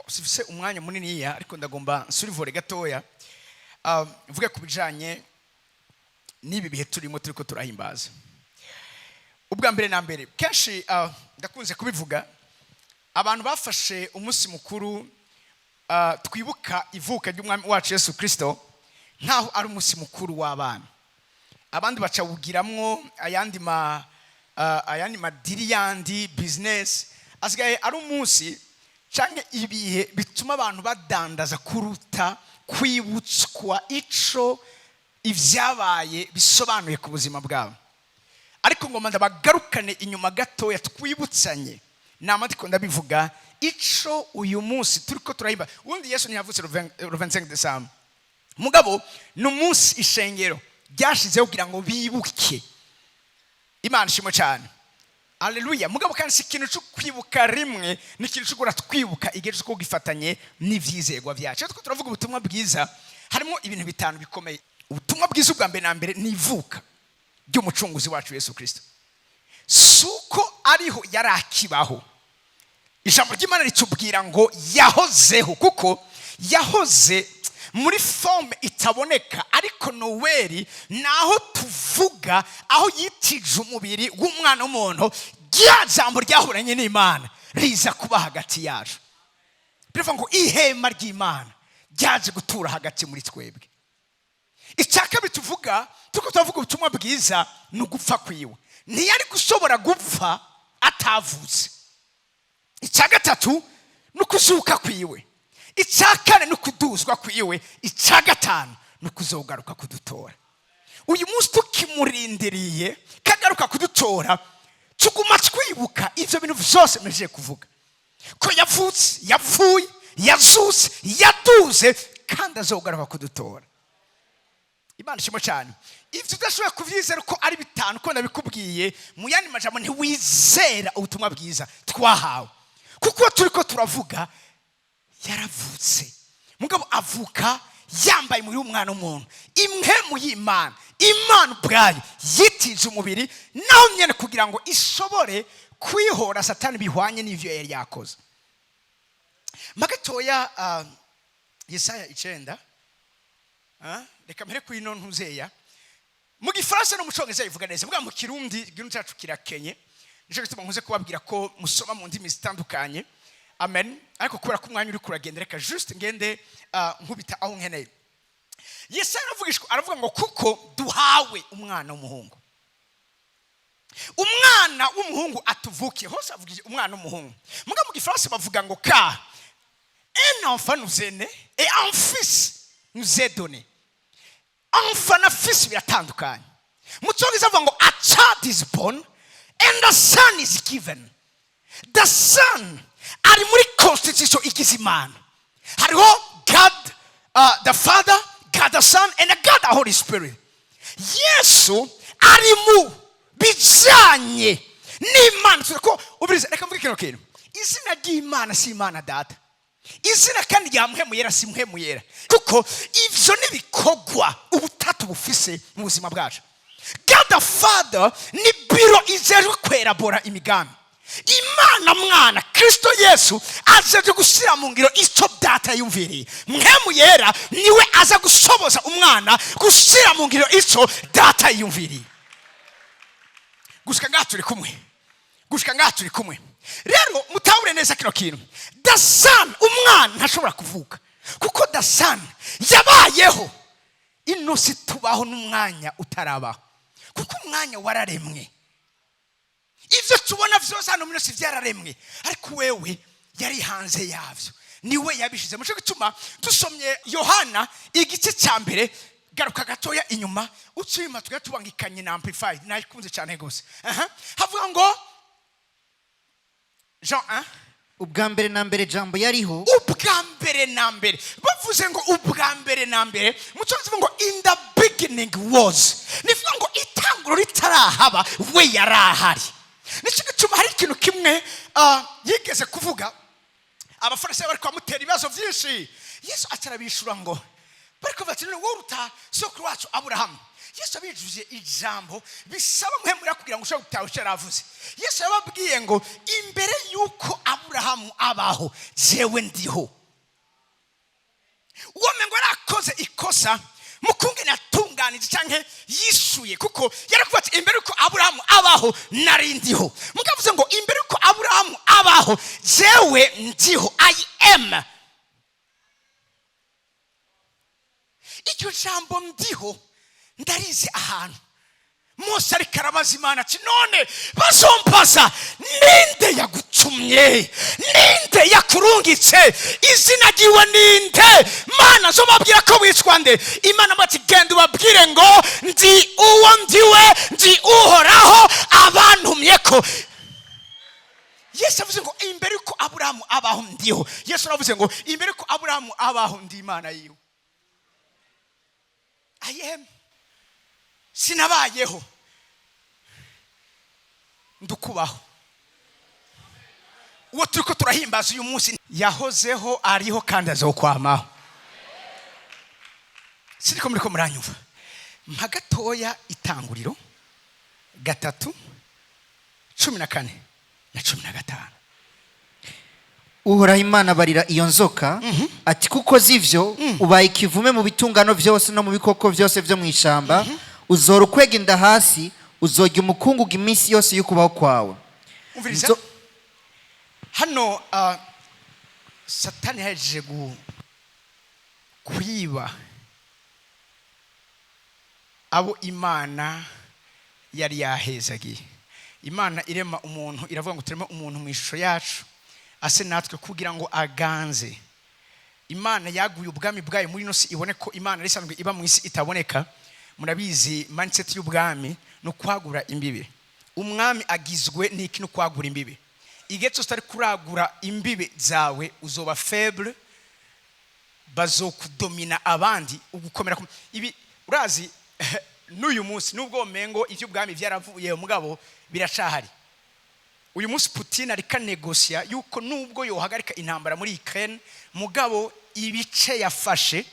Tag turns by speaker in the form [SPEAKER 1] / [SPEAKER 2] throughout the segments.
[SPEAKER 1] Sifise umwanya muniniya, ariko ndagomba nsurivore gatoya, mvuge ku bijanye n'ibi bihe turimo, turiko turahimbaza. Ubwa mbere na mbere, kenshi ndakunze kubivuga, abantu bafashe umunsi mukuru twibuka ivuka ry'Umwami wacu Yesu Kirisito nkaho ari umunsi mukuru w'abana. Abandi bacawugiramwo ayandi madiri, yandi business. Asigaye ari umunsi canke ibihe bituma abantu badandaza kuruta kwibutswa ico ivyabaye bisobanuye ku buzima bwabo. Ariko ngoma ndabagarukane inyuma gatoya, twibutsanye. Nama ndiko ndabivuga, ico uyu munsi turiko turahimba. Ubundi Yesu ntiyavutse le 25 décembre, mugabo ni umunsi ishengero ryashizeho kugira ngo bibuke. Imana ishimwe cyane, aleluya. Mugabo kandi si ikintu cyo kwibuka rimwe, ni ikintu cyo guhora twibuka igihe cyo gifatanye n'ivyizerwa byacu. Iyo turavuga ubutumwa bwiza, harimo ibintu bitanu bikomeye. Ubutumwa bwiza, ubwa mbere na mbere, ni ivuka ry'Umucunguzi wacu Yesu Kirisito. Si uko ariho yari akibaho. Ijambo ry'Imana ritubwira ngo yahozeho, kuko yahoze muri forme itaboneka. Ariko Noweli ni aho tuvuga aho yitije umubiri w'umwana w'umuntu, rya jambo ryahuranye n'Imana riza kuba hagati yacu. Biravuga ngo ihema ry'Imana ryaje gutura hagati muri twebwe. Icya kabiri tuvuga, turiko turavuga ubutumwa bwiza, ni ugupfa kwiwe. Ntiyari gushobora gupfa atavutse. Icya gatatu ni ukuzuka kwiwe. Icya kane ni ukuduzwa kwiwe. Icya gatanu ni ukuzogaruka kudutora. Uyu munsi tukimurindiriye kagaruka kudutora, tuguma twibuka ibyo bintu byose mpejeje kuvuga, ko yavutse, yapfuye, yazutse, yaduze, kandi azogaruka kudutora. Imana ishimwe cyane. Ibyo udashoboye kubyizera ko ari bitanu ko nabikubwiye, mu yandi majambo ntiwizera ubutumwa bwiza twahawe. Kuko turi ko turavuga, yaravutse, mugabo avuka yambaye umubiri w'umwana w'umuntu. Impwemu y'Imana, Imana ubwayo yitije umubiri naho nyine kugira ngo ishobore kwihora Satani bihwanye n'ivyo yari yakoze. Magatoya, Yesaya 9. Reka mpere kuri ino ntuzeya. Mu Gifaransa no mu Cyongereza bivuga neza, mbwa mu Kirundi, igihugu cyacu kirakenye. Nicyo gituma nkunze kubabwira ko musoma mu ndimi zitandukanye. Amen. Ariko kubera ko umwanya uri kuragenda, reka juste ngende nkubita aho nkeneye. Yesaya aravugishwa, aravuga ngo kuko duhawe umwana w'umuhungu, umwana w'umuhungu atuvukiye. Hose avuga umwana w'umuhungu, muga mu Gifaransa bavuga ngo car un enfant nous est né et un fils nous est donné. Enfant na fils biratandukanye. Mu Cyongereza bavuga ngo a child is born and a son is given. The son ari muri constitution igize Imana. Hariho God the Father, God the Son and God the Holy Spirit. Yesu ari mu bijyanye n'Imana. Tuzi ko ubiriza. Reka mvuge kino kintu: izina ry'Imana si Imana Data, izina kandi rya Mpwemu Yera si Mpwemu Yera, kuko ivyo n'ibikorwa ubutatu bufise mu buzima bwacu. God the Father ni biro ijejwe kwerabora imigambi. Imana Mwana, Kristo Yesu, ajeje gushyira mu ngiro icyo Data yumviriye. Mpwemu Yera niwe aza gusoboza Umwana gushyira mu ngiro icyo Data yumviriye. Gushika ngaha turi kumwe? Gushika ngaha turi kumwe? Rero mutahure neza kino kintu: the Son, umwana ntashobora kuvuka, kuko the Son yabayeho ino si tubaho n'umwanya utarabaho, kuko umwanya wararemwe. Ibyo tubona byose hano muri si byararemwe, ariko wewe yari hanze yabyo, niwe yabishize. Muco gituma dusomye Yohana igice cya mbere, garuka gatoya inyuma, ucima tujya tubangikanye na Amplified, nayikunze cyane rwose. Aha havuga ngo Jean 1.
[SPEAKER 2] Ubwa mbere na mbere Jambo yariho.
[SPEAKER 1] Ubwa mbere na mbere, bavuze ngo ubwa mbere na mbere, mu Cyongereza bavuga ngo "in the beginning was". Nivuga ngo itanguro ritarahaba, we yari ahari. Nicyo gituma hari ikintu kimwe yigeze kuvuga. Abafarisayo bari kumutera ibibazo byinshi, Yesu acarabishura ngo bari kuvuga ati: "None wowe uruta sokuru wacu Aburahamu?" Yesu abijuje ijambo bisaba muhemura kugira ngo ushobore gutaha icyo yaravuze. Yesu yababwiye ngo: "Imbere y'uko Aburahamu abaho, jewe ndiho." Uwo mengo yarakoze ikosa mukungene yatunganije cyangwa yishuye, kuko yarakuvuga ati: "Imbere y'uko Aburahamu abaho, nari ndiho." Mugavuze ngo: "Imbere y'uko Aburahamu abaho, jewe ndiho, I am." Iryo jambo "ndiho" ndarizi ahantu Mose ariko arabaza Imana ati: "None bazombaza ninde yagutumye, ninde yakurungitse, izina ryiwe ninde? Mana, zobabwira ko witwa nde?" Imana ati: "Genda ubabwire ngo ndi uwo ndiwe, ndi Uhoraho abantumye ko." Yesu avuze ngo: "Imbere yuko Aburahamu abaho, ndiho." Yesu aravuze ngo: "Imbere yuko Aburahamu abaho, ndi Imana yiwe." I am. Sinabayeho, ndukubaho. Uwo turi ko turahimbaza uyu munsi yahozeho, ariho kandi azokwamaho. Siriko muri ko muranyumva? Mpa gatoya Itanguriro 3:14 na 15.
[SPEAKER 2] Uhoraho Imana abarira iyo nzoka ati: "Kuko z'ivyo, ubaye ikivume mu bitungano byose no mu bikoko byose byo mu ishyamba. Uzora ukwega inda hasi, uzorya umukungugu iminsi yose y'ukubaho kwawe."
[SPEAKER 1] Umviriza. Hano Satani yahejeje kwiba abo Imana yari yahezagiye. Imana irema umuntu, iravuga ngo: "Tureme umuntu mu ishusho yacu, ase natwe, kugira ngo aganze." Imana yaguye ubwami bwayo muri ino si, ibone ko Imana yari isanzwe iba mu isi itaboneka. Murabizi, mindset y'ubwami ni ukwagura imbibi. Umwami agizwe n'iki? No kwagura imbibi. Igihe cyose utari kuragura imbibi zawe, uzoba faible, bazokudomina abandi, ugukomera ibi urazi n'uyu munsi, nubwo womengo iby'ubwami byaravuye, mugabo biracahari. Uyu munsi Putin ariko anegosiya yuko nubwo yohagarika intambara muri Ukraine, mugabo ibice yafashe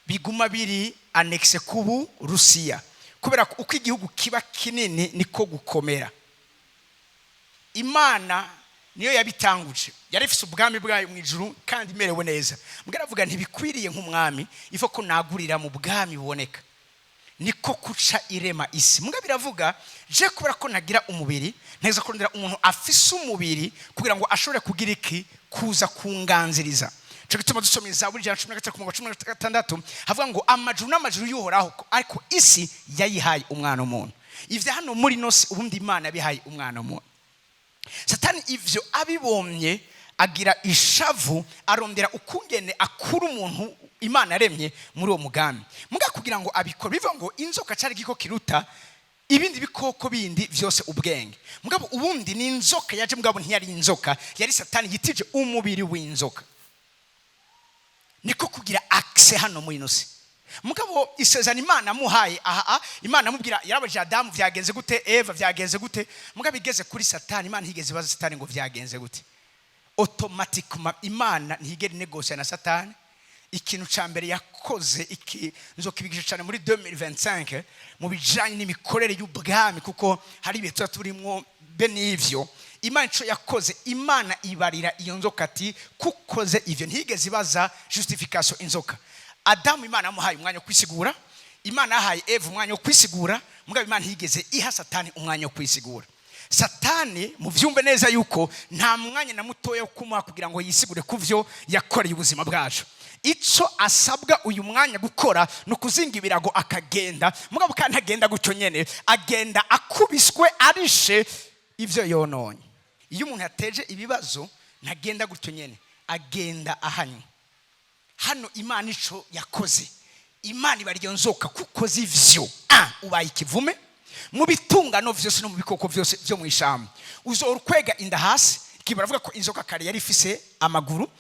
[SPEAKER 1] biguma biri annexé kubu Rusiya, kubera ko uko igihugu kiba kinini niko gukomera. Imana niyo yabitanguje, yari ifite ubwami bwayo mu ijuru kandi imerewe neza. Mbwa aravuga: "Ntibikwiriye nk'umwami ivo ko nagurira mu bwami buboneka." Niko kuca irema isi. Mbwa biravuga: "Je kubera ko nagira umubiri, nteza kurondera umuntu afise umubiri kugira ngo ashobore kugira iki? Kuza kunganziriza." Cyo gituma dusoma Zaburi 113 ku murongo wa 16, havuga ngo: "Amajuru n'amajuru y'Uhoraho, ariko isi yayihaye umwana w'umuntu." Ivyo hano muri ino si, ubundi Imana yabihaye umwana w'umuntu. Satani ivyo abibomye, agira ishavu, arondera ukungene akura umuntu Imana yaremye muri uwo mugambi. Muga kugira ngo abikore, bivuga ngo inzoka cyari igikoko kiruta ibindi bikoko bindi byose ubwenge. Mugabo ubundi ni inzoka yaje, mugabo ntiyari inzoka, yari Satani yitije umubiri w'inzoka, niko kugira accès hano muri ino si. Mugabo isezerano Imana amuhaye aha, Imana amubwira, yarabajije Adamu: "Vyagenze gute? Eva, vyagenze gute?" Mugabo igeze kuri Satani, Imana ntigeze ibaza Satani ngo: "Vyagenze gute?" Automatiquement Imana ntigera inegosiya na Satani. Ikintu ca mbere yakoze, iki nzokibigisha cyane muri 2025 mu bijanye n'imikorere y'ubwami, kuko hari ibihe tuba turimwo be n'ivyo. Imana ico yakoze, Imana ibarira iyo nzoka ati: "Kukoze ivyo." Ntigeze ibaza justification inzoka. Adamu Imana yamuhaye umwanya wo kwisigura, Imana yahaye Eva umwanya wo kwisigura, mugabo Imana ntiyigeze iha Satani umwanya wo kwisigura. Satani muvyumve neza yuko nta mwanya na mutoya wo kumuha kugira ngo yisigure ku vyo yakoreye ubuzima bwacu. Ico asabwa uyu mwanya gukora ni ukuzinga ibirago akagenda. Mugabo kandi ntagenda gutyo nyene, agenda akubiswe, arishe ivyo yononye. Iyo umuntu yateje ibibazo, ntagenda gutyo nyene, agenda ahanywe. Hano Imana ico yakoze, Imana iba iryo nzoka: "Kuko ivyo, ubaye ikivume mu bitungano vyose no mu bikoko vyose vyo mu ishamba. Uzora ukwega inda hasi." Ikiba baravuga ko inzoka kare yari ifise amaguru.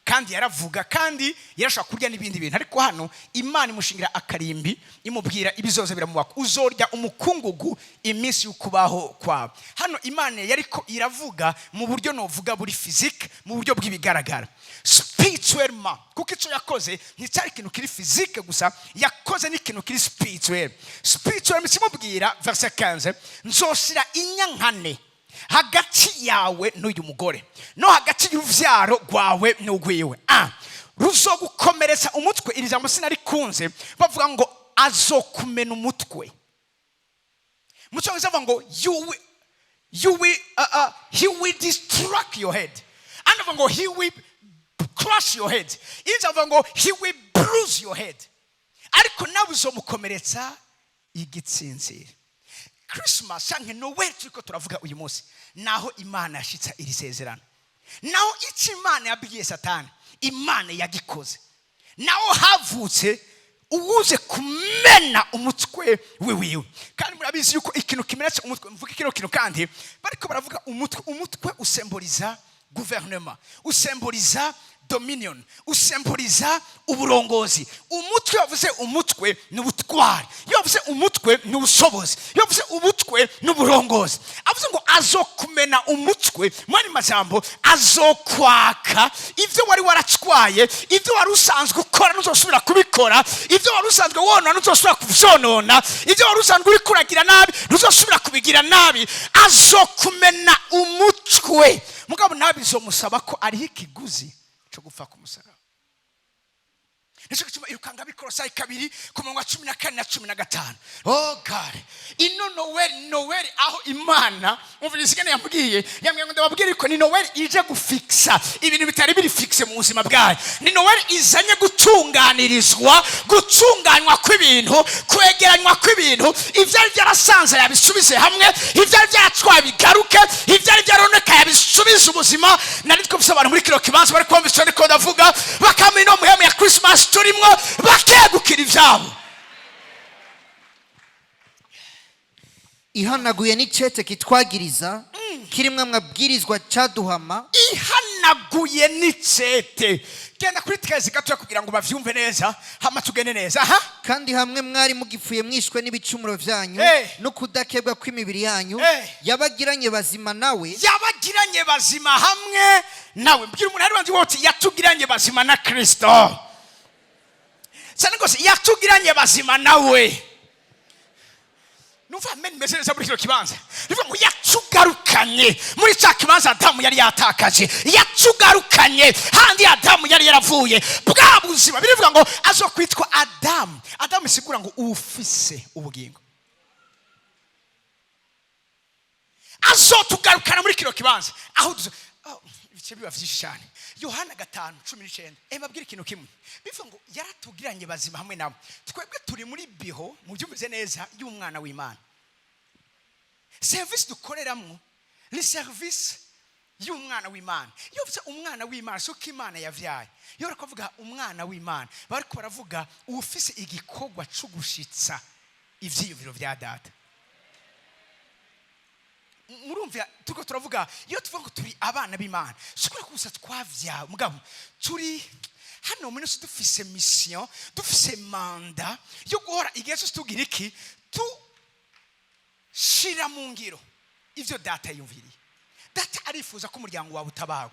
[SPEAKER 1] Kandi yaravuga, kandi yarashobora kurya n'ibindi bintu. Ariko hano Imana imushingira akarimbi, imubwira ibizoza biramubaka: uzorya umukungugu iminsi y'ukubaho kwawe. Hano Imana yariko iravuga mu buryo novuga buri physique, mu buryo bw'ibigaragara. Spirituellement, kuko icyo yakoze nticyari ikintu kiri physique gusa, yakoze n'ikintu kiri spirituel. Spirituellement kimubwira, verset 15: nzoshira inyankane hagati yawe n'uyu mugore, no hagati y'uruvyaro rwawe n'urwiwe, ruzogukomeretsa umutwe. Iri jambo sinarikunze, bavuga ngo azokumena umutwe. Mu Cyongereza bavuga ngo you will he will destruct your head, andi bavuga ngo he will crush your head, indi bavuga ngo he will bruise your head, ariko nawe uzomukomeretsa igitsinzira. Christmas canke Noel turiko turavuga uyu munsi, naho Imana yashitsa iri sezerano, naho icyo Imana yabwiye Satani Imana yagikoze, naho havutse uwuze kumena umutwe wiwiwe. Kandi murabizi yuko ikintu kimenetse umutwe, mvuga kino kintu, kandi bariko baravuga umutwe, umutwe usemboriza guverinoma, usemboriza dominion, usemboriza uburongozi. Umutwe, bavuze umutwe ni ubutwari, iyo bavuze umutwe ni ubushobozi, iyo bavuze umutwe ni uburongozi. Avuze ngo azokumena umutwe, mu yandi majambo azokwaka ibyo wari waratwaye, ibyo wari usanzwe ukora ntuzosubira kubikora, ibyo wari usanzwe wonona ntuzosubira kuvyonona, ibyo wari usanzwe uri kuragira nabi ntuzosubira kubigira nabi. Azokumena umutwe. Mugabo nawe bizomusaba ko ariho ikiguzi cyo gupfa ku musaraba. Nicyo gituma irukanga Abikorosayi 2 ku murongo wa 14 na 15. Oh God, ino Noweli, Noweli aho Imana, umviriza ingene yambwiye ngo ndababwire ko ni Noweli ije gufikisa ibintu bitari biri fixe mu buzima bwayo. Ni Noweli izanye gutunganirizwa, gutunganywa kw'ibintu, kwegeranywa kw'ibintu. Ivyari byarasanze yabisubize hamwe, ivyari byatwaye bigaruke, ivyari byaronekaye yabisubize ubuzima. Nari twumvise abantu muri kino kibanza bari kumva ico ndiko ndavuga, bakamenya ino muhemu ya Christmas turimwo, bakegukira ivyabo.
[SPEAKER 2] Ihanaguye n'icete kitwagiriza kirimwo amabwirizwa caduhama.
[SPEAKER 1] Ihanaguye n'icete. Genda kuri 13 gatoya kugira ngo bavyumve neza, hama tugende neza aha.
[SPEAKER 2] Kandi hamwe mwari mugipfuye mwishwe n'ibicumuro vyanyu no kudakebwa kw'imibiri yanyu, yabagiranye bazima nawe.
[SPEAKER 1] Yabagiranye bazima hamwe nawe. Mbwira umuntu ari wanjye wose: yatugiranye bazima na Kristo cyane rwose, yatugiranye bazima nawe. Numva amen meze neza muri kino kibanza. Bivuga ngo yatugarukanye muri cya kibanza Adamu yari yatakaje, yatugarukanye handi Adamu yari yaravuye, bwa buzima. Birivuga ngo azokwitwa Adamu. Adamu isigura ngo ufise ubugingo. Azotugarukana muri kino kibanza aho oh, ibice biba vyinshi cyane. Yohana 5:19. Babwire ikintu kimwe, bivuga ngo yaratugiranye bazima hamwe nawe. Twebwe turi muri biho, mubyumvise neza, y'umwana w'Imana. Serivisi dukoreramwo ni serivisi y'umwana w'Imana. Iyo uvuze umwana w'Imana, si uko Imana yavyaye. Iyo bariko bavuga umwana w'Imana, bariko baravuga uwufise igikorwa co gushitsa ivyiyumviro vya Data. Murumva turiko turavuga, iyo tuvuga ngo turi abana b'Imana, si ukubera ko gusa twavyawe, mugabo turi hano muri isi dufise mission, dufise mandat yo guhora igihe cyose tugira iki? Tushira mu ngiro ivyo Data yumviriye. Data arifuza ko umuryango wawe utabawe,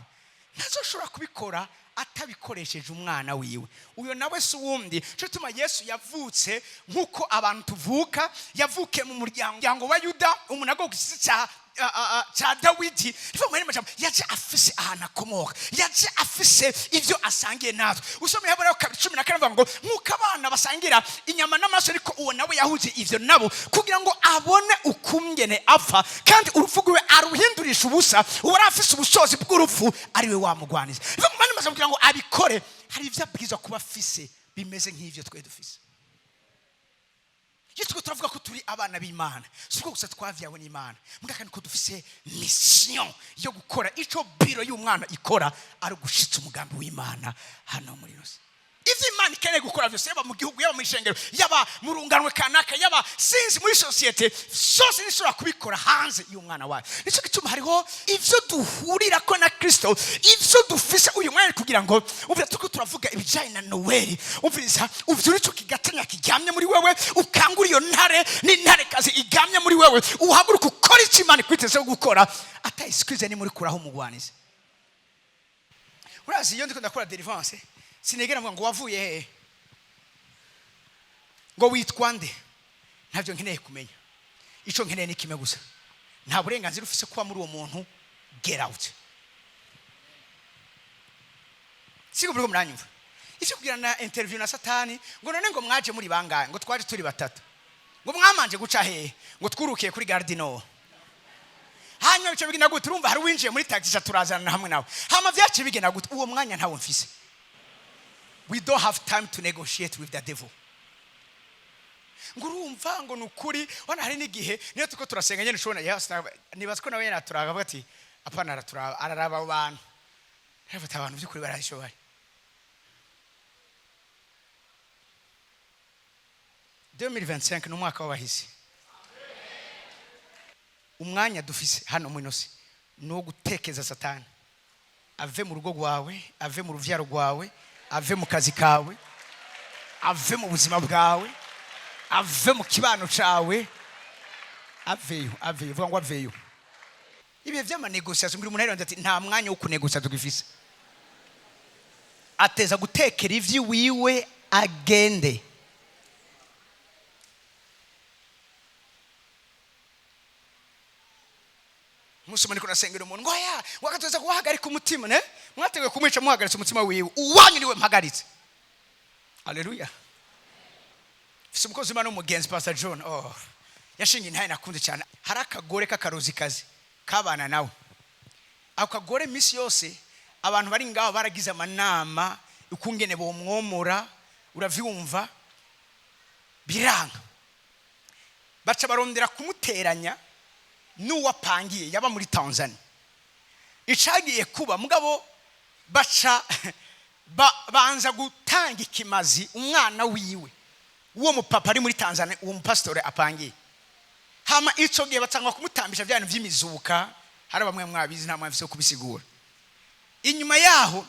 [SPEAKER 1] ntazoshobora kubikora atabikoresheje umwana wiwe. Uyo nawe si uwundi. Cyo gituma Yesu yavutse nk'uko abantu tuvuka, yavukiye mu muryango wa Yuda, umuntu agoka igisi cya Dawidi. Bivuga mu yandi majambo, yaje afise ahantu akomoka, yaje afise ibyo asangiye natwe. Usomye Heburayo 2:14, avuga ngo nk'uko abana basangira inyama n'amaraso, ariko uwo nawe yahuje ivyo nabo kugira ngo abone ukungene apfa, kandi urupfu rwiwe aruhindurisha ubusa. Uwari afise ubushobozi bw'urupfu ari we wamugwaniza. Bivuga mu yandi majambo, kugira ngo abikore hari ibyo abwirizwa kuba afise bimeze nk'ivyo twe dufise. Iyo turiko turavuga ko turi abana b'Imana, si uko gusa twavyawe n'Imana, mbwa kandi ko dufise mission yo gukora ico biro y'umwana ikora, ari ugushitsa umugambi w'Imana hano muri yose. Ivyo Imana ikeneye gukora byose, yaba mu gihugu, yaba mu ishengero, yaba mu runganwe kanaka, yaba sinzi muri sosiyete zose, nishobora kubikora hanze y'umwana wayo. Nicyo gituma hariho ivyo duhurirako na Kristo, ivyo dufise uyu mwanya, kugira ngo umvira, turiko turavuga ibijanye na Noweli. Umviriza, uvyure ico kigatanya kiryamye muri wewe, ukangura iyo ntare n'intarekazi iryamye muri wewe, uhaguruka ukora icyo Imana ikwitezeho gukora, ata excuse ni muri kuraho umugwanizi. Urazi, iyo ndiko ndakora deliverance, sinegera mvuga ngo wavuye hehe, ngo witwa nde. Ntabyo nkeneye kumenya. Icyo nkeneye ni kimwe gusa: nta burenganzira ufise kuba muri uwo muntu. Get out. Siko buriko muranyumva? Ivyo kugira na interview na Satani, ngo none ngo mwaje muri bangahe, ngo twaje turi batatu, ngo mwamanje guca hehe, ngo twurukiye kuri Gare du Nord, hanyuma bice bigenda gute? Urumva, hari uwinjiye muri taxi, ca turazana hamwe nawe, hama vyaciye bigenda gute? Uwo mwanya ntawo mfise. We don't have time to negotiate with the devil. Ngo urumva, ngo ni ukuri wana, hari n'igihe niyo turiko turasenga nyene ushobona nibaza ko nawe nyene aturaba, avuga ati apana, araturaba, araraba abo bantu, arafata abantu by'ukuri barashoboye. 2025 ni umwaka w'abahizi. Umwanya dufise hano mu inosi ni uwo gutekeza Satani ave mu rugo rwawe, ave mu ruvyaro rwawe, ave mu kazi kawe, ave mu buzima bwawe, ave mu kibano cawe, aveyo, aveyo. Vuga ngo aveyo. Ibihe vy'ama négociation, mbwira umuntu arironze ati nta mwanya wo kunegosia tugifise. Ateza gutekera ivy'iwiwe, agende. Umunsi umwe niko nasengera umuntu, ngo aya ngo akatoza guhagarika umutima, ne mwateguye kumwica, muhagaritse umutima wiwe. Uwanyu niwe mpagaritse. Haleluya! Mfise umukozi w'Imana w'umugenzi, Pastor John. Oh, yashingiye intahe nakunze cyane. Hari akagore k'akarozikazi kabana nawe. Ako kagore iminsi yose abantu bari ngaho baragize amanama ukungene bomwomora, uravyumva, biranga. Baca barondera kumuteranya n'uwapangiye yaba muri Tanzania. Icagiye kuba, mugabo baca banza gutanga ikimazi umwana wiwe, uwo mupapa ari muri Tanzania, uwo mupasitori apangiye. Hama ico gihe batangwa kumutambisha bya bintu vy'imizuka. Hari bamwe mwabizi, nta mpamvu yo kubisigura. Inyuma yaho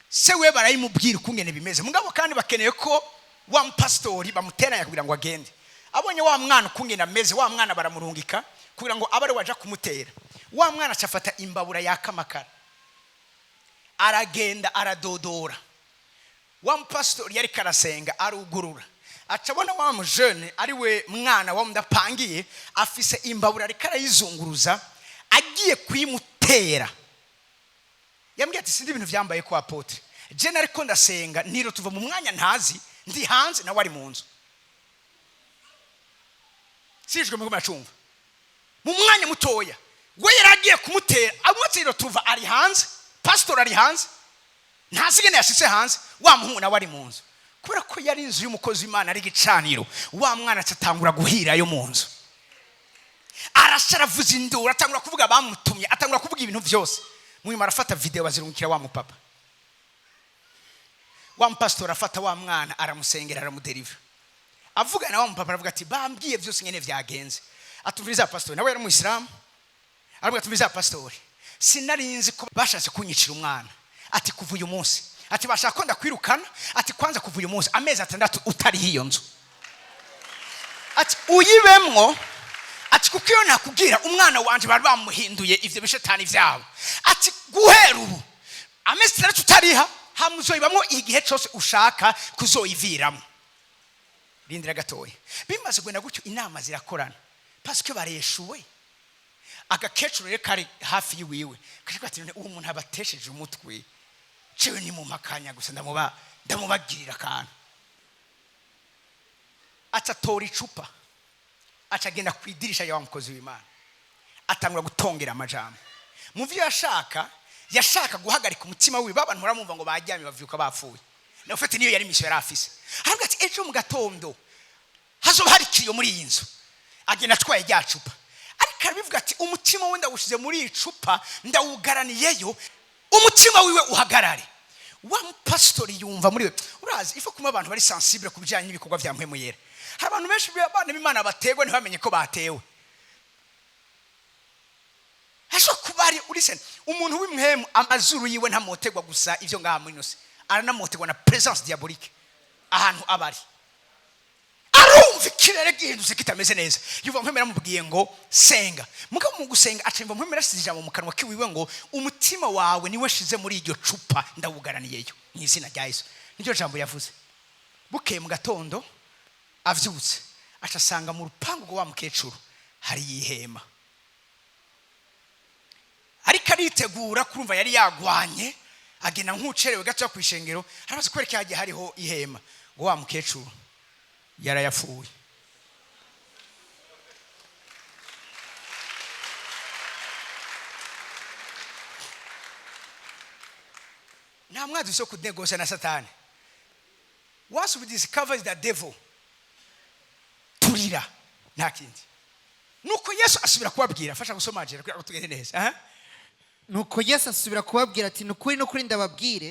[SPEAKER 1] se we barayimubwira ukungene bimeze, mugabo kandi bakeneye ko wa mupasitori bamuteranya kugira ngo agende abonye wa mwana ukungene ameze. Wa mwana baramurungika kugira ngo abe ari waja kumutera. Wa mwana acafata imbabura yaka amakara, aragenda aradodora. Wa mupasitori yari karasenga, arugurura, acabona wa mujene ari we mwana wa mudapangiye, afise imbabura ariko arayizunguruza, agiye kuyimutera. Yambwiye ati sindi ibintu vyambaye kwa apôtre je, nariko ndasenga, niro tuva mu mwanya ntazi, ndi hanze, nawe ari mu nzu. Sijwe mugo muracumva? Mu mwanya mutoya we yari agiye kumutera, amutse tuva ari hanze, pastor ari hanze, ntazi ingene yashitse hanze, wa muhungu nawe ari mu nzu. Kubera ko yari inzu y'umukozi w'Imana ari igicaniro, wa mwana atangura guhirayo mu nzu, arasha, aravuza induru, atangura kuvuga bamutumye, atangura kuvuga ibintu byose. Munyuma arafata video, bazirungikira wa mupapa. Wa mupasitori afata wa mwana, aramusengera, aramuderiva. Avugana wa mupapa, aravuga ati bambwiye byose ingene vyagenze. Atumviriza pastori, nawe yari umuyisilamu, aravuga atumviriza pastori, sinarinzi ko bashatse kunyicira umwana. Ati kuva uyu munsi, ati bashaka ko ndakwirukana, ati kwanza kuva uyu munsi amezi 6 utariho iyo nzu, ati uyibemwo, ati kuko iyo nakubwira umwana wanje bari bamuhinduye ivyo bishetani vyabo. Ati guhera ubu amezi 6 utariha, hamuzoyibamwo igihe cyose ushaka kuzoyiviramo. Rindira gatoya. Bimaze kugenda gutyo, inama zirakorana parce que bareshuwe. Agakecuru rero kari hafi yiwiwe kaje ati none uwo muntu abatesheje umutwe, cewe ni mu makanya gusa ndamubagirira akantu. Aca atora icupa, aca agenda ku idirisha ya wa mukozi w'Imana, atangura gutongera amajambo. Mu vyo yashaka guhagarika umutima wiwe. Abantu muramumva ngo bajyamye bavyuka bapfuye, nawe ufite niyo yari mission yari afise. Aravuga ati ejo mu gatondo hazoba hari ikiriyo muri iyi nzu. Agenda atwaye rya cupa, ariko arabivuga ati umutima we ndawushize muri iyi cupa, ndawugaraniyeyo, umutima wiwe uhagarare. Wa mupasitori yumva muri we, urazi, ifa kuma abantu bari sensible ku bijyanye n'ibikorwa bya Mpwemu Yera. Hari abantu benshi, abana b'Imana, bategwa ntibamenye ko batewe. Hashobora kuba ari urisene umuntu w'imwemu, amazuru yiwe ntamotegwa gusa ibyo ngaha muri ino si, aranamotegwa na présence diabolique ahantu aba ari. Arumva ikirere gihindutse kitameze neza, yumva Mpwemu aramubwiye ngo senga. Mugabo mu gusenga acimva Mpwemu asize ijambo mu kanwa kiwiwe ngo umutima wawe niwe shize muri iryo cupa, ndawugaraniyeyo mu izina rya Yesu. Niryo jambo yavuze. Bukeye mu gatondo avyutse, aca asanga mu rupangu rwa wa mukecuru hari ihema. Ariko aritegura, kurumva yari yagwanye, agenda nk'ucerewe gato ku ishengero. Harabaze kwereka hagiye hariho ihema, ngo wa mukecuru yarayapfuye. Nta mwazi wo kunegoza na Satani. Once we discover the devil, turira, nta kindi. Nuko Yesu asubira kubabwira. Fasha gusoma jera kugira ngo tugende neza. Aha.
[SPEAKER 2] Nuko Yesu asubira kubabwira ati: "Ni ukuri, n'ukuri, ndababwire,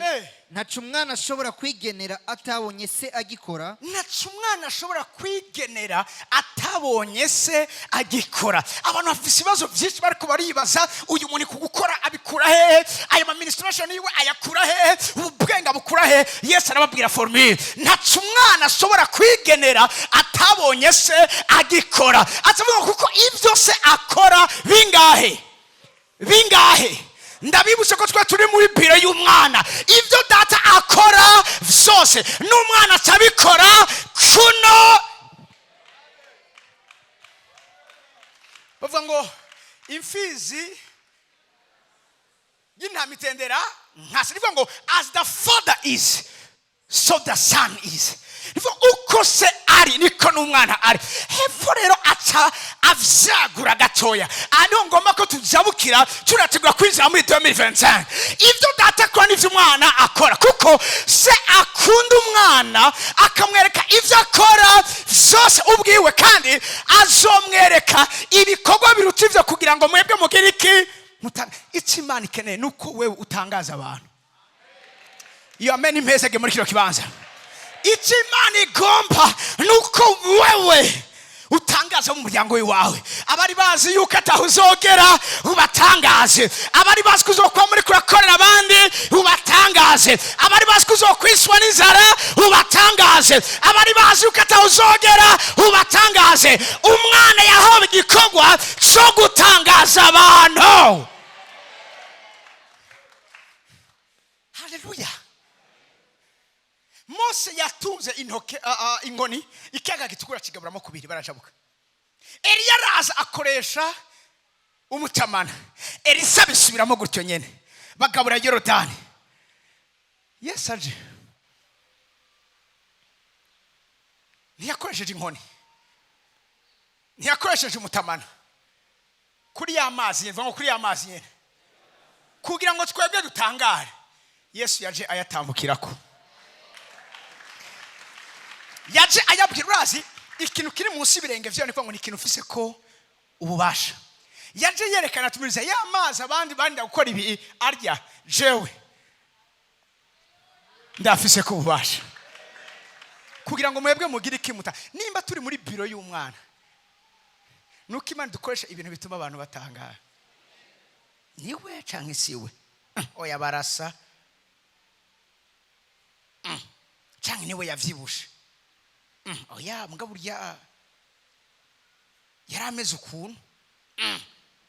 [SPEAKER 2] ntaco umwana ashobora kwigenera atabonye se agikora."
[SPEAKER 1] Ntaco umwana ashobora kwigenera atabonye se agikora. Abantu bafite ibibazo byinshi, bariko baribaza: uyu muntu kugukora abikura hehe? Ayo ma ministration yiwe ayakura hehe? Ubu bwenge abukura hehe? Yesu arababwira formule: ntaco umwana ashobora kwigenera atabonye se agikora. Atavuga kuko ibyo se akora bingahe? Bingahe? Ndabibutse ko twe turi muri biro y'umwana. Ibyo data akora byose n'umwana atabikora kuno. Bavuga ngo imfizi y'intama itendera nkasi. Ni ngo as the father is, so the son is. Ni uko se ari niko n'umwana ari. Hepfo rero aca avyagura gatoya. Aha niho ngomba ko tujabukira, turategura kwinjira muri 2025. Ibyo data akora n'ibyo umwana akora, kuko se akunda umwana akamwereka ibyo akora byose ubwiwe, kandi azomwereka ibikorwa biruta ibyo kugira ngo mwebwe mugire iki? Icyo Imana ikeneye ni uko wewe utangaza abantu. Iyo amen impezege muri kino kibanza. Icyo Imana igomba ni uko wewe utangaza mu muryango wawe. Abari bazi yuko ataho uzogera, ubatangaze. Abari bazi ko uzokuba muri kurakorera abandi, ubatangaze. Abari bazi ko uzokwiswa n'inzara, ubatangaze. Abari bazi yuko ataho uzogera, ubatangaze. Umwana yahawe igikorwa cyo gutangaza abantu. Haleluya! Mose yatunze intoke, inkoni, ikiyaga gitukura kigaburamo kubiri, barajabuka. Eliya araza akoresha umutamana. Elisa bisubiramo gutyo nyene, bagabura Yorodani. Yesu aje ntiyakoresheje inkoni, ntiyakoresheje umutamana kuri ya mazi nyene. Ngo kuri ya mazi nyene, kugira ngo twebwe dutangare, Yesu yaje ayatambukirako, yaje ayabwira. Urazi ikintu kiri munsi y'ibirenge vyayo, ni ukuvuga ngo ni ikintu ufise ko ububasha. Yaje yerekana, tumiriza ya mazi abandi banda gukora ibi arya, jewe ndafise ko ububasha kugira ngo mwebwe mugire ikimuta. Nimba turi muri biro y'umwana, nuko Imana dukoresha ibintu bituma abantu batangara: niwe canke siwe? Oya, barasa. Canke niwe yavyibushe? Oya, mugabo urya yari ameze ukuntu.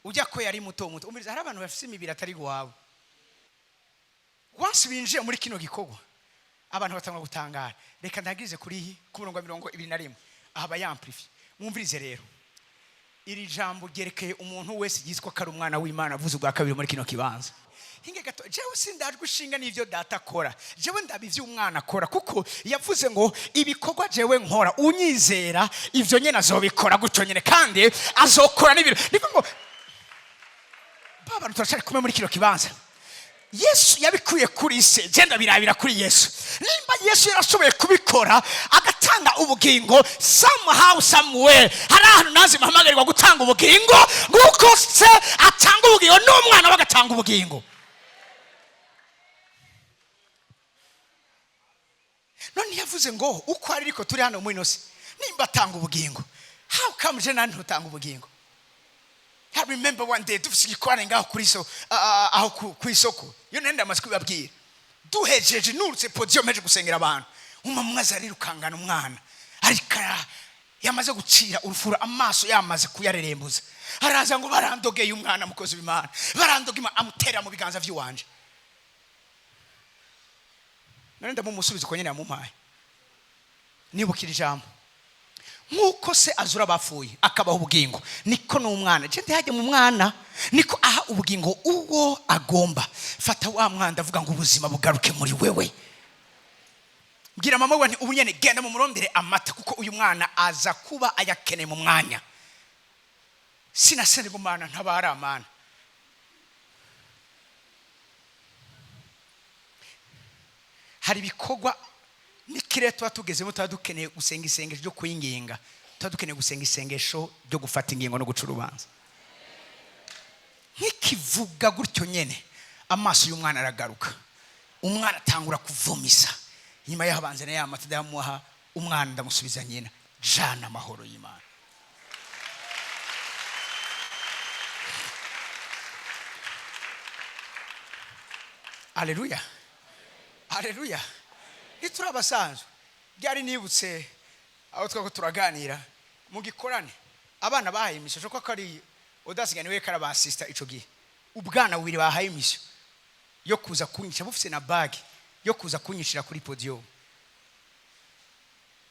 [SPEAKER 1] Ujya ko yari muto muto. Umviriza, hari abantu bafise imibiri atari iwabo. Once binjiye muri kino gikorwa, abantu batangwa gutangara. Reka ndagirize kuri ku murongo wa 21. Aha bayamplifiye, mwumvirize rero. Iri jambo ryerekeye umuntu wese yitwa ko ari umwana w'Imana avuze ubwa kabiri muri kino kibanza. Hinge gato, jewe sindajwe ishinga n'ivyo data akora, jewe ndaba ivyo umwana akora, kuko yavuze ngo ibikorwa jewe nkora, unyizera ivyo nyene azobikora gutyo nyene, kandi azokora n'ibintu. Niko ngo ba bantu turacari kumwe muri kino kibanza. Yesu yabikuye kuri se, genda birabira kuri Yesu. Nimba Yesu yarashoboye kubikora agatanga ubugingo, somehow, somewhere, hari ahantu nazi mpamagarirwa gutanga ubugingo nk'uko se atanga ubugingo n'umwana we agatanga ubugingo. None yavuze ngo uko ari, ariko turi hano muri ino si, nimba atanga ubugingo, how come je nani ntutanga ubugingo? I remember one day dufise igikorane ngaho kuri so aho ku isoko, iyo nenda amaze kubibabwira. Duhejeje, nurutse podium, heje gusengera abantu, umwe aza arirukangana umwana, ariko yamaze gucira urufuro, amaso yamaze kuyarerembuza. Araza ngo: "Barandogeye umwana, mukozi w'Imana, barandoga Imana." Amutera mu biganza by'iwanje. None ndamumusubiza uko nyene yamumpaye. Nibukira ijambo: nk'uko se azura abapfuye akabaha ubugingo, niko n'umwana, je ntihajye mu mwana, niko aha ubugingo uwo agomba. Fata wa mwana, ndavuga ngo ubuzima bugaruke muri wewe. Bwira mama we nti: "Ubu nyene genda mumurondere amata, kuko uyu mwana aza kuba ayakeneye mu mwanya." Sinasende ngo: "Mana, ntabara, Mana." Hari ibikorwa n'ikirere tuba tugezemo, tuba dukeneye gusenga isengesho ryo kwinginga, tuba dukeneye gusenga isengesho ryo gufata ingingo no guca urubanza. Nkikivuga gutyo nyene, amaso y'umwana aragaruka, umwana atangura kuvomisa. Inyuma yaho abanza na ya mata, ndayamuha umwana, ndamusubiza nyina. Jana amahoro y'Imana. Aleluya, aleluya! Ntituri abasanzwe. Byari nibutse aho twako turaganira mu gikorane, abana bahaye imisho ko ari udasigaye niwe karabasista. Ico gihe ubwana bubiri bahaye imisho yo kuza kunyica, bufise na bag yo kuza kunyicira kuri podium.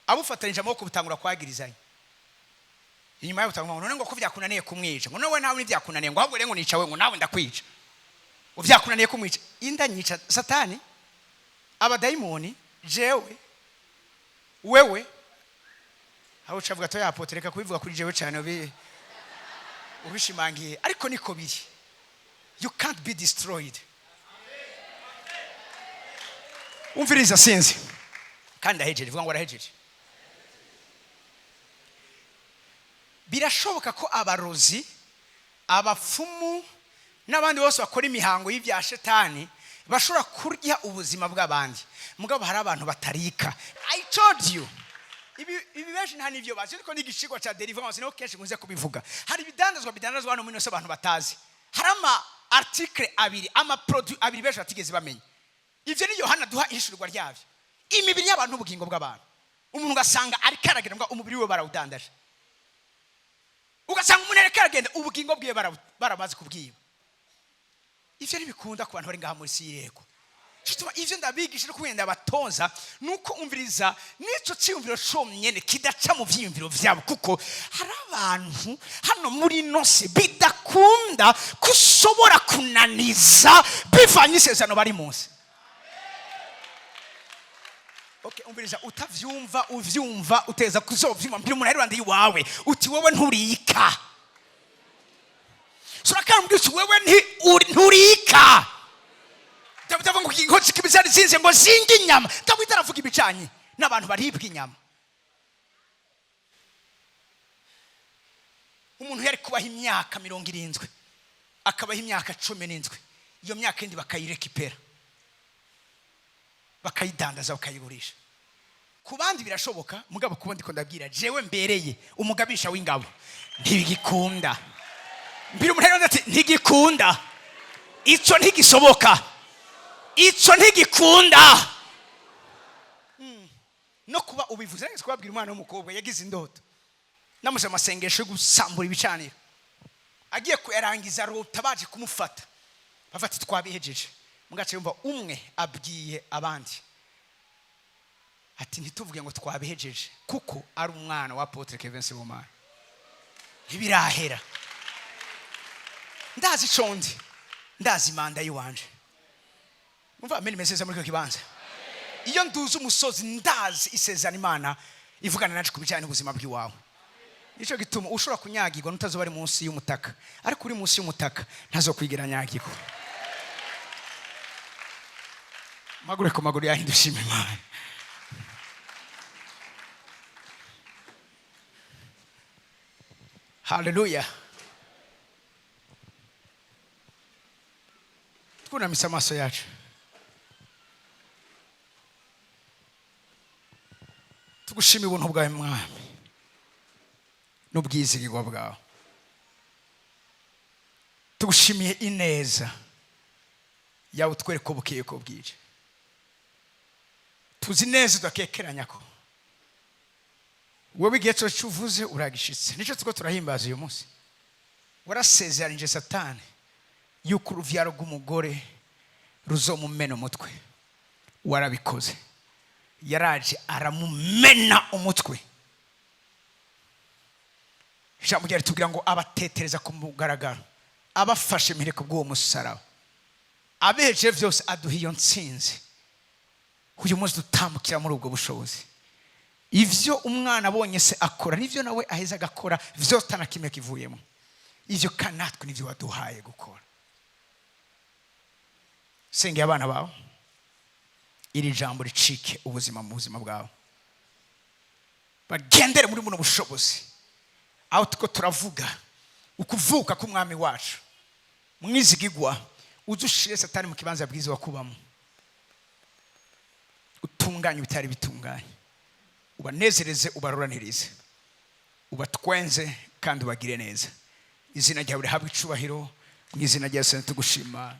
[SPEAKER 1] Abufatanyije amaboko, butangura kwagirizanya. Inyuma yaho butangura ngo: "None ngo ko vyakunaniye kumwica, ngo nawe nawe ntibyakunaniye, ngo ahubwo rero ngo nica we, ngo nawe ndakwica, ngo vyakunaniye kumwica." Inda nyica Satani, abadayimoni, jewe, wewe. Aho ucavuga to yapote, reka kubivuga kuri jewe cyane ubishimangiye, ariko niko biri. You can't be destroyed. Umviriza, sinzi kandi ndahejeje. Vuga ngo arahejeje. Birashoboka ko abarozi, abapfumu n'abandi bose bakora imihango y'ibya shetani bashobora kurya ubuzima bw'abandi, mugabo hari abantu batarika. I told you, ibi benshi nta n'ibyo bazi, ariko ni igicigwa cya deliverance, niho kenshi nkunze kubivuga. Hari ibidandazwa bidandazwa hano muri ino si abantu batazi. Hari ama article abiri, ama produit abiri benshi batigeze bamenya. Ibyo ni Yohana duha ihishurirwa ryabyo: imibiri y'abantu n'ubugingo bw'abantu. Umuntu ugasanga ariko aragenda ngo umubiri we barawudandaje, ugasanga umuntu ariko aragenda, ubugingo bwiwe baramaze kubwiba. Ivyo ntibikunda ku bantu bari ngaha muri sireko. Gituma ivyo ndabigisha no kugenda batonza nuko umviriza n'ico cyiyumviro comyene kidaca mu vyiyumviro vyabo, kuko hari abantu hano muri ino si bidakunda kushobora kunaniza bivanye isezerano bari munsi. Okay, umviriza, utavyumva uvyumva, uteza kuzovyumva. Mbwira umuntu ari iruhande y'iwawe uti: "Wowe nturika." Surakambwira uti: "Wewe nturika." Dawidi avuga ngo inkozi zari zinze ngo zinge inyama. Dawidi aravuga ibijanye n'abantu baribwa inyama. Umuntu yari kubaho imyaka 70, akabaho imyaka 17, iyo myaka yindi bakayirekipera, bakayidandaza, bakayigurisha. Ku bandi birashoboka, mugabo kuba ndiko ndabwira jewe mbereye umugabisha w'ingabo, ntibigikunda. Mbwira umuntu rero ati: "Ntigikunda ico, ntigisoboka ico, ntigikunda." No kuba ubivuze, nageze kubabwira umwana w'umukobwa yagize indoto, namuje amasengesho yo gusambura ibicaniro, agiye kuyarangiza arota baje kumufata, bafata twabihejeje. Mugace yumva umwe abwiye abandi ati: "Ntituvuge ngo twabihejeje, kuko ari umwana wa Apotre Kevin Sibomana, ntibirahera." Ndazi ico ndi, ndazi manda y'iwanje. Umva ameni mezeza muri icyo kibanza. Iyo nduze umusozi, ndazi isezerano Imana ivugana naje ku bijyanye n'ubuzima bw'iwawe. Nicyo gituma ushobora kunyagirwa n'utazoba ari munsi y'umutaka, ariko uri munsi y'umutaka ntazokwigera anyagirwa. Magure ku maguru yahinda, ushima Imana. Haleluya! Twunamise amaso yacu. Tugushima ubuntu bwawe, Mwami, n'ubwizigirwa bwawe. Tugushimiye ineza yawe utwereka bukeye ko bwije. Tuzi neza, tudakekeranya ko wowe igihe cyose uvuze uragishitse. Nicyo tuko turahimbaza uyu munsi. Warasezeranije Satani yuko uruvyaro rw'umugore ruzomumena umutwe. Warabikoze, yaraje aramumena umutwe. Ijambo ryawe ritubwira ngo abatetereza ku mugaragaro, abafashe impiriko bw'uwo musaraba, abeje byose, aduha iyo ntsinzi. Uyu munsi dutambukira muri ubwo bushobozi. Ivyo umwana abonye se akora, nivyo nawe aheza agakora vyose, atana kimwe kivuyemo. Ivyo kandi natwe nivyo waduhaye gukora. Sengera abana bawe, iri jambo ricike ubuzima mu buzima bwawe, bagendere muri buno bushobozi. Aho tuko turavuga ukuvuka k'Umwami wacu mwizigigwa, uze ushire Satani mu kibanza bwiza wakubamo, utunganye ibitari bitunganye, ubanezereze, ubaroranirize, ubatwenze kandi ubagire neza. Izina ryawe rihabwe icubahiro. Mu izina rya Yesu tugushima.